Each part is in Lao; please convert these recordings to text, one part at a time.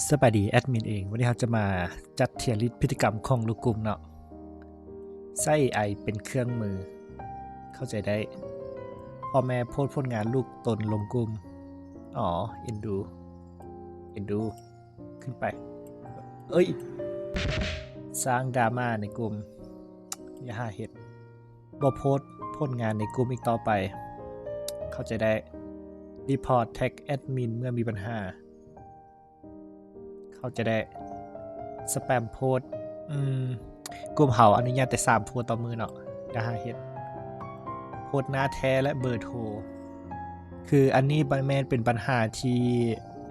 ສະບາຍດີ ແອດມິນເອງ. ວັນນີ້ເຮົາຈະມາຈັດເທຍລິດພຶດຕິກຳຂອງລູກກຸ່ມເນາະ. ໃຊ້ເອໄອເປັນເຄື່ອງມື. ເຂົ້າໃຈໄດ້. ພໍ່ແມ່ໂພສຜົນງານລູກຕົນລົງກຸ່ມ. ອໍ ເອັນດູ ເອັນດູ. ຂຶ້ນໄປ. ເອີຍ ສ້າງດຣາມາໃນກຸ່ມ. ຢ່າຫາເຮັດ. ບໍ່ໂພສຜົນງານໃນກຸ່ມອີກຕໍ່ໄປ. ເຂົ້າໃຈໄດ້. ຣີພອດແທັກແອດມິນເມື່ອມີບັນຫາ. ເຂົ້າໃຈໄດ້. ສະແປມໂພສ. ອືມ ກຸ່ມເຮົາອະນຸຍາດແຕ່ສາມໂພສຕໍ່ມື້ເນາະ. ຢ່າຫາເຮັດ. ໂພສໜ້າແທ້ ແລະ ເບີໂທ. ຄືອັນນີ້ ມັນແມ່ນເປັນບັນຫາທີ່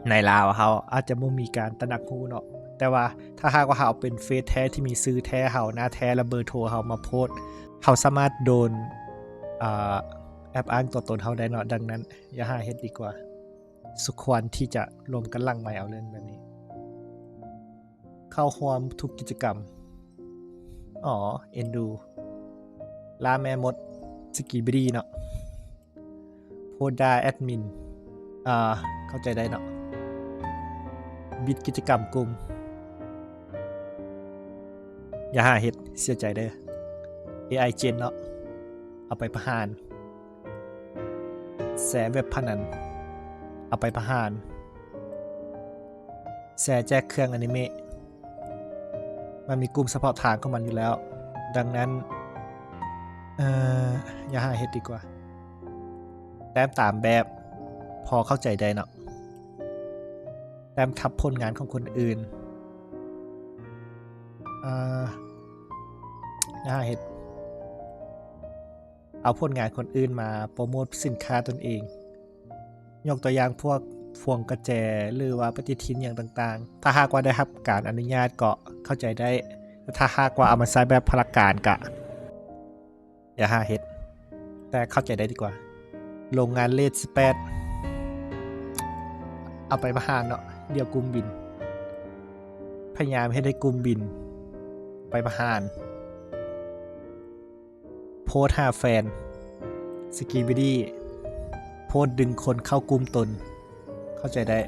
ໃນລາວເຮົາອາດຈະບໍ່ມີການຕະໜັກຮູ້ເນາະ, ແຕ່ວ່າຖ້າຫາກວ່າເຮົາເປັນເຟສແທ້ທີ່ມີຊື່ແທ້ເຮົາ ໜ້າແທ້ ແລະ ເບີໂທເຮົາມາໂພສ, ເຮົາສາມາດໂດນ ອາ ແອບອ້າງຕົວຕົນເຮົາໄດ້ເນາະ. ດັ່ງນັ້ນ ຢ່າຫາເຮັດດີກວ່າ. ສົມຄວນທີ່ຈະລົມກັນຫຼັງໄມເອົາເລື່ອງແບບນີ້. ເຂົ້າຮ່ວມທຸກກິດຈະກຳ. ອໍ ເອັນດູ. ລ່າແມ່ມົດ ສະກີບິດີເນາະ. ໂພສດ່າແອດມິນ. ອາ ເຂົ້າໃຈໄດ້ເນາະ. ບິດກິດຈະກຳກຸ່ມ. ຢ່າຫາເຮັດ. ເສຍໃຈເດີ. ເອໄອເຈນເນາະ. ເອົາໄປປະຫານ. ແຊເວັບພະນັນ. ເອົາໄປປະຫານ. ແຊແຈກເຄື່ອງອະນິເມະ. ມັນມີກຸ່ມສະເພາະທາງຂອງມັນຢູ່ແລ້ວ. ດັ່ງນັ້ນ ເອີ ຢ່າຫາເຮັດດີກວ່າ. ແຕ້ມຕາມແບບ. ພໍເຂົ້າໃຈໄດ້ເນາະ. ແຕ້ມທັບຜົນງານຂອງຄົນອື່ນ. ເອີ ຢ່າຫາເຮັດ. ເອົາຜົນງານຄົນອື່ນມາໂປຣໂມດສິນຄ້າຕົນເອງ. ຍົກຕົວຢ່າງພວກພວງກະແຈ ຫຼືວ່າປະຕິທິນຫຍັງຕ່າງໆ. ຖ້າຫາກວ່າໄດ້ຮັບການອະນຸຍາດກໍເຂົ້າໃຈໄດ້, ແຕ່ຖ້າຫາກວ່າເອົາມາໃຊ້ແບບພະລະການກະຢ່າຫາເຮັດ. ແຕ່ເຂົ້າໃຈໄດ້ດີກວ່າ. ໂລງງານເລດສິບແປດ. ເອົາໄປປະຫານເນາະ. ດຽວກຸ່ມບິນ. ພະຍາຍາມເຮັດໃຫ້ກຸ່ມບິນ. ໄປປະຫານ. ໂພສຫາແຟນ ສະກີບິດີ. ໂພສດຶງຄົນເຂົ້າກຸ່ມຕົນ. ເຂົ້າໃຈໄດ້.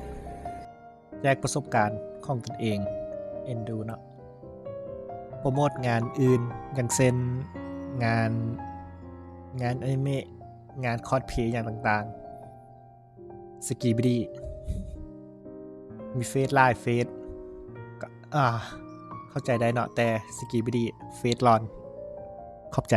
ແຈກປະສົບການຂອງຕົນເອງ. ເອັນດູເນາະ. ໂປຣໂມດງານອື່ນ ຢ່າງເຊັ່ນ ງານ ງານອະນິເມະ ງານຄອສເພລຫຍັງຕ່າງໆ. ສະກີບິດີ. ມີເຟສຫຼາຍເຟສ. ກະ ອາ ເຂົ້າໃຈໄດ້ເນາະ, ແຕ່ສະກີບິດີ ເຟສລ້ອນ. ຂອບໃຈ.